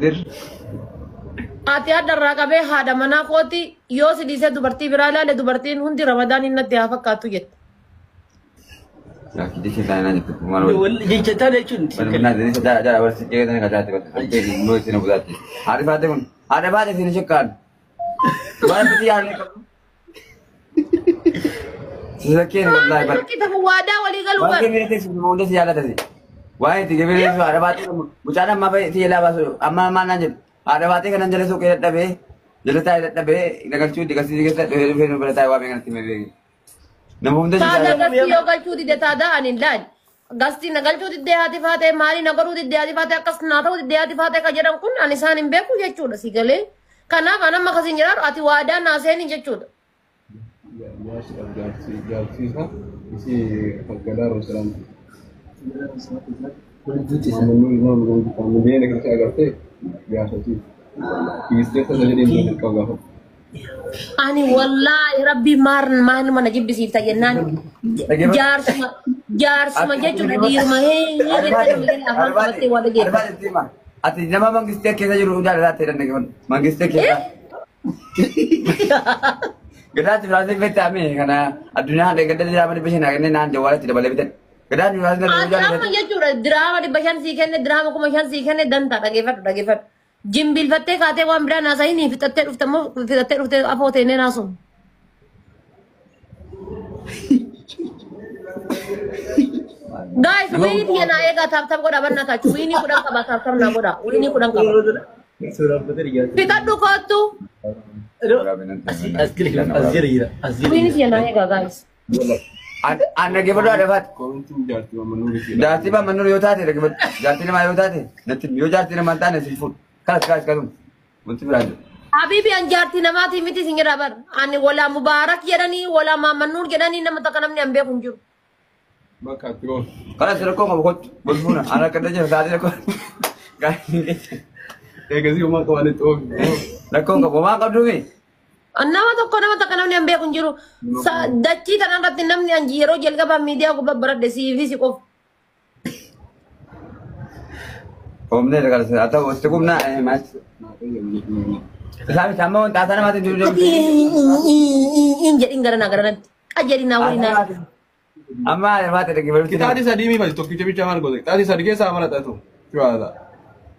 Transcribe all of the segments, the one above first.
Dir. Ati adda irraa qabee haadha manaa kooti yoo si dhiisee dubartii biraa ilaale dubartiin hundi Ramadaaniin natti haa fakkaattu jette. Laki dikit lain aja tuh. Malu. Jecha taane jechuun. Benar ini secara cara bersih kita nih kaca tiba. Lu sini buat. Hari fate kun. Hari fate sini cekan. Mana piti hari kamu. Sekian wallahi bar. Kita waadaa walii galuu Waan bara. kee bira teessu hunda si jaallatasi. Waa'ee itti gabee teessu haadha baatee mucaan ammaa fa'i si jalaa baasu amma ammaa naan jedhu haadha baatee kanan jala suuqee dadhabee jala taa'ee dadhabee nagalchuu digasii keessa dhufee dhufee nu bira taa'ee waa meeqa natti himee beeku. Nama hunda si Taada jaallata. gastii yoo galchuu dide taada ani hin laal. Gastii na galchuu didee haati faatee maalii na godhuu didee haati faatee akkas naa ta'uu didee haati faatee kan jedhan kun ani isaan hin beeku jechuudha si galee. Kanaaf ani amma akkasiin jedhaan ati waadaa naa seeni jechuudha. Jaarsi isaa isii galaa Roosalaamti. Maamilli biyya keessa agartee gaafatu. Fiigistee sana jedhee hin qabu gaafatu. Ani wallaahi rabbii maar maaluma na jibbisiifta jennaan jaarsuma jaarsuma jechuudha dhiiruma hee jettee afaan qabattee waa dhageetta. Ati nama mangistee keessa jiru jaallatee danda'e mangistee keessa. Gadaatti firaasii beektaa kana addunyaa gadda diraama 500 kennee naan jawwaalatti dabalee bitan. Gadaatti firaasii Ati amma jechuudha diraama 500 sii kenne diraama 5000 sii kenne dantaa dhageeffadhu dhageeffadhu. Jimbiilfattee kaatee waan biraa naasa'inii fixattee dhufte immoo fixattee dhuftee afoo teennee naasuun. Guys, wiini yana eegaa tap tap godha bannaa taachu wiinii 10 qaba tap tap naa godha wiinii 10 qaba. Fixadhu kottu As jira as jira as jira. wiinii yana eegaa guys. An dhaggeeffadhu haadha Koomtiin jaartii maamilli ishee. Jaartii maamilli yoo taate dhaggeeffadhu. Jaartii namaa yoo taate natti yoo jaartii namaa hin taane si fuudhu. Kalas kalas kasuma. Wanti biraa jiru. Habibi an jaartii namaatii miti isin jedha bar. Ani walaa Mubaarak jedhanii walaa Maammannuur jedhanii nama takka namni an beeku hin jiru. Bakka ati goon. Kalas rakkoo qabu kottu. Bulfuuna. An akka jira sa'aatii rakkoo. Eegasii homaa qabanitti oofi. Rakkoon qabu homaa qabduumi. Nama tokko nama takka namni an beeku hin jiru. Dachii tana irratti namni an yeroo jalqabaa miidiyaa gubbaa baradhe siifii si qofa. Oomne kalas haa ta'u itti gumnaa maas. Isaan amma wanta haasaa namaatiin jiru Ati hin jedhin gara naa garanatti. Qajeelii naa waliin naa. Amma haadha dhaggeeffadhu. Qixaatii sadii miifati tokkicha bicha maal goote? Qixaatii sadii keessaa mala xatu. Shiwaata.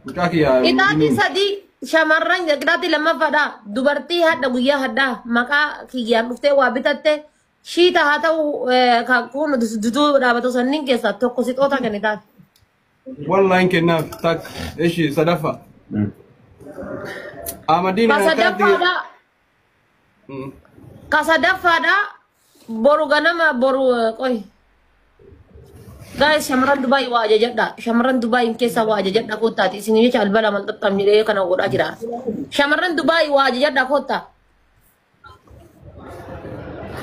Mucaa kiyyaa. Qixaatii sadii shamarran qixaatii lammaffaadha. Dubartii hadha guyyaa hadhaa maqaa kiyyaan dhuftee waa bitatte shiita haa ta'u kun dutuu dhaabatu sanniin keessaa tokko sixoota kennitaaf. Wallahi kennaaf takka ishii sadaffaa. Amadiin Ka sadaffaadha. Ka sadaffaadha. Boru ganama boru qoy. Guys shamarran Dubaay waa ajajadha. Shamarran Dubaay keessaa waa ajajadha koottaati. Isin jecha albala malxaxxam jedhee kana godhaa jira. Shamarran Dubaay waa ajajadha koottaa.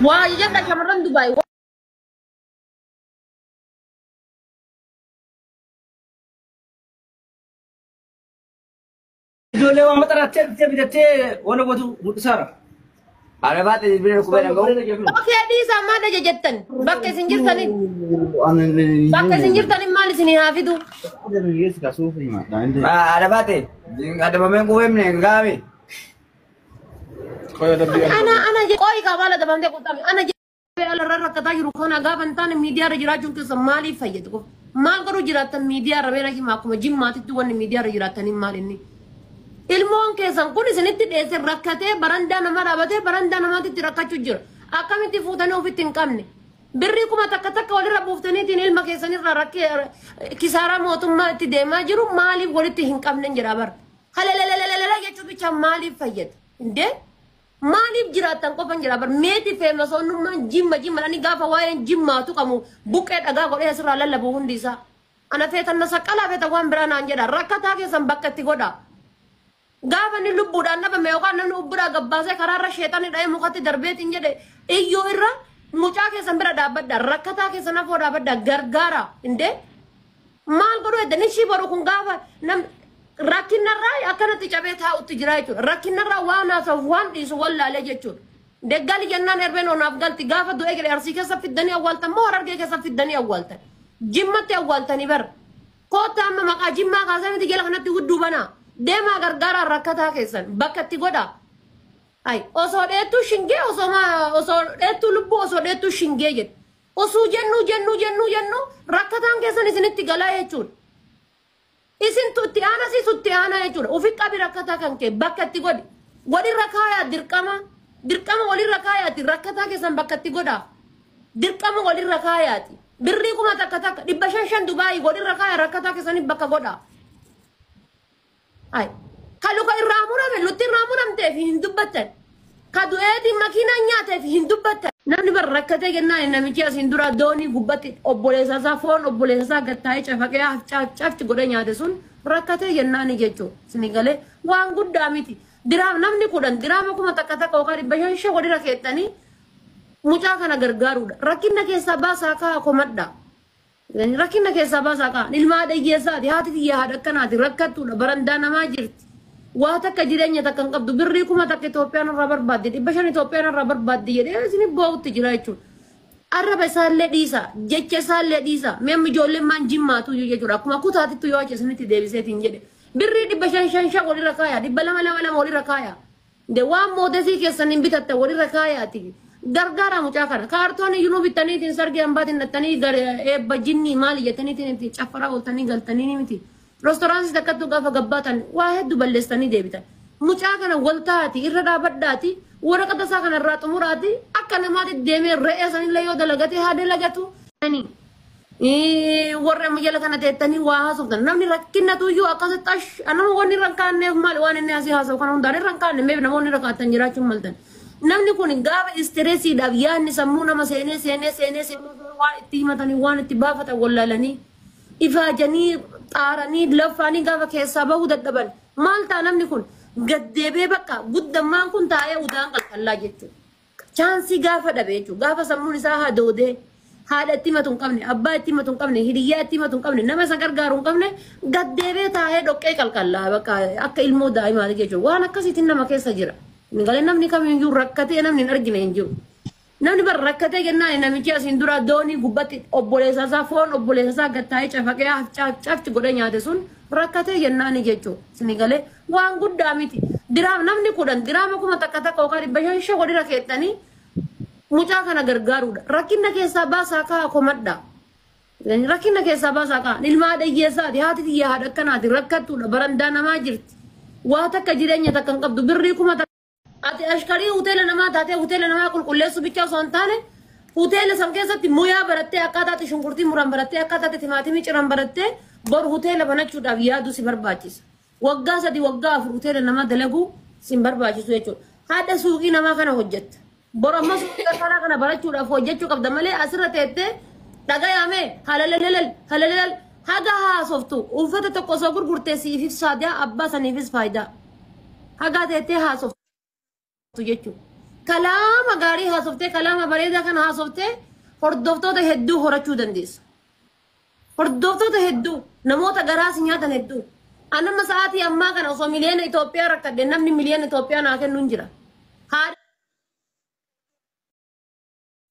Waa ajajadha shamarran Dubaay. Ijoollee waan maxxanaattee bitattee waan gootu mul'isaara. Haadha baatee bilbila kubee dhanga'u. Okay dhiisaa maal ajajattan? Bakka isin jirtaniin. Bakka isin jirtaniin maal isinii haa fidu? Haadha baatee adabameen kubeemne gaami. Qoya dabbii Ana ana qoy kaa maal adabamtee qottame ana jedhee alarra rakkataa jiru kana gaafa hin taane miidiyaa irra jiraachuun keessa maaliif fayyadu qofa? Maal godhuu jiraattan miidiyaa irra beena hima akkuma jimmaatitti wanni miidiyaa irra jiraattaniin maal inni? Ilmoon keessan kun isinitti dheesse rakkatee barandaa nama dhaabatee barandaa namaatitti rakkachuu jira. Akkamitti fuutanii ofitti hin qabne? Birrii 1000 takka walirra buuftaniitiin ilma keessanirra rakkee kisaaraa mootummaa itti deemaa jiru maaliif walitti hin qabne jedha bara. Halalalalala jechuun bicha maaliif fayyada? Indee? Maaliif jiraattan qofan jira bar meeti feemasoonnummaan jimma jimma dhani gaafa waa'een jimmaatu qabu buqqee dhagaa godhee asirraa lallabu hundi isaa. Ana feetan na saqqalaa feetan waan biraa naan jedha rakkataa keessan bakka itti godha. Gaafa inni lubbuudhaan dhabame yookaan namni ubbiraa gabbaasee karaarra sheexanni dha'ee mukatti darbeetiin jedhe iyyuu irra mucaa keessan bira dhaabbadha rakkataa keessan afoo dhaabbadha gargaara indee maal godhu edda ishii boru kun gaafa nam rakkinarraa akkanatti cabee taa'utti jira jechuudha. Rakkinarraa waan haasa'uuf waan dhiisu wallaalee jechuudha. Deggali jennaan erbeen onaaf galti gaafa du'ee jedhe Arsii keessa fiddanii awwaaltan moo Harargee keessa fiddanii awwaaltan? Jimmatti awwaaltanii bara. Koota amma maqaa jimmaa kaasee miti jala kanatti hudduu banaa. Deemaa gargaaraa rakkataa keessan bakka itti godhaa. Ay, osoo dheettuu shingee osoo dheettuu lubbuu osoo dheettuu shingee jedhu. Osoo jennu jennu jennu jennu rakkataan keessan isinitti galaa jechuudha. Isintu itti aana siisu itti aana jechuudha. Ufi qabi rakkataa kan kee bakka itti godhi. Walirra kaayaa dirqama. Dirqama walirra kaayaati rakkataa keessan bakka itti godhaa. Dirqama walirra kaayaati. Birrii 1000 takka 500 Dubaayii walirra kaayaa rakkataa keessaniif bakka godhaa. Ay, ka luka irraa murame lutti irraa muramteef hin dubbattan. Ka du'eetiin makiinaan nyaateef hin dubbattan. Namni bar rakkatee jennaan namichi asiin dura doonii gubbatti obboleessa isaa foon obboleessa isaa gattaa'ee cafaqee cafci godhee nyaate sun rakkatee jennaani jechuudha. Isin galee waan guddaa miti. Diraama namni 10 diraama 1000 takka yookaan 500 walirra keettanii mucaa kana gargaaruudha. Rakkina keessaa baasaa kaa komadha. Rakkina keessaa baasaa kaa ilma haadha hiyyeessaati haati xiyyaa haadha akkanaati rakkattuudha barandaa namaa jirti. Waa takka jireenya takka hin qabdu birrii 1000 Itoophiyaan irraa barbaaddi 500 Itoophiyaan irraa barbaaddi jedhee isin boo'utti jira jechuudha. Arraba isaallee dhiisa jecha isaallee dhiisa meemmi ijoolleen maan jimmaatu iyyuu jechuudha akkuma kutaatittu yoo achi isinitti deebiseetiin jedhe birrii 500 walirra kaaya 200 walirra kaaya. De waan moodesii keessan hin bitatte walirra kaayaati. Gargaara mucaa kana kaartoonii iyyuu bittaniitiin sargii hambaatiin nattanii eebba jinnii maali jettaniitiin itti caffaraa ooltanii galtanii ni miti. Restooraantii takkattuu gaafa gabbaatan waa hedduu balleessanii deebitan. Mucaa kana waltaati irra dhaabadhaati waraqata isaa kana irraa xumuraati akka namaatti deemee re'ee sanillee yoo dalagate haa dalagatu. Warra amma jala kana teettanii waa haasoftan namni rakkinatu iyyuu akkasitti ash nama wanni irra hin kaanneef maali waan inni asii haasawu kana hundaan irra hin kaanne meef namoonni irra kaattan jiraachuun maltan. Namni kun gaafa istireesiidhaaf yaadni sammuu nama seenee seenee seenee seenee waan itti himatanii waan itti baafatan wallaalanii ifaajanii xaaranii laffaanii gaafa keessaa bahuu dadhaban maal ta'a namni kun gaddeebee bakka guddammaan kun taa'ee udaan qalqallaa jechuudha. Chaansii gaafa dhabe jechuudha. Gaafa sammuun isaa hadoodee haadha itti himatu hin qabne abbaa itti himatu hin qabne hiriyyaa itti himatu hin qabne nama isa gargaaru hin qabne gaddeebee taa'ee dhoqqee qalqallaa bakka akka ilmoo daa'imaati jechuudha. Waan akkasiitiin nama keessa jira. Galee namni kamiyyuu rakkatee namni hin argine hin jiru. Namni bar rakkatee jennaan namichi asiin dura doonii gubbatti obboleessa isaa foon obboleessa isaa gattaa'ee cafaqee cafci godhee nyaate sun rakkatee jennaani jechuudha. Isin galee waan guddaa miti. Diraama namni 10 diraama 1000 takka yookaan 500 walirra keettanii mucaa kana gargaaruudha. Rakkina keessaa baasaa kaa komadha. Rakkina keessaa baasaa kaa ilma haadha hiyyeessaati haati xiyyaa haadha akkanaati rakkattuudha barandaa namaa jirti. Waa takka jireenya takka hin qabdu birrii 1000. Ati ashkarii hoteela namaa taatee hoteela namaa qulqulleessuu bicha osoo hin taane hoteela san keessatti muyaa barattee akkaataatti shunkurtii muran barattee akkaataatti timaatimii ciran barattee bor hoteela banachuudhaaf yaaduu si barbaachisa. Waggaa 3 waggaa 4 hoteela namaa dalaguu si barbaachisu jechuudha. Haadha suuqii namaa kana hojjetta. Bor amma suuqii kanaa kana barachuudhaaf hojjechuu qabda malee asirra teettee dhagayaamee halalalal halalalal haga haasoftu uffata tokko osoo gurgurtee siifis faayidaa abbaa saniifis faayidaa. Haga teettee haasoftu jechuudha. Kalaama gaarii haasoftee kalaama bareedaa kana haasoftee hordoftoota hedduu horachuu dandeessa. Hordoftoota hedduu namoota garaas nyaatan hedduu. Anama sa'aatii ammaa kana osoo miliyoona Itoophiyaa rakkadhe namni miliyoona Itoophiyaa naa kennu hin jira.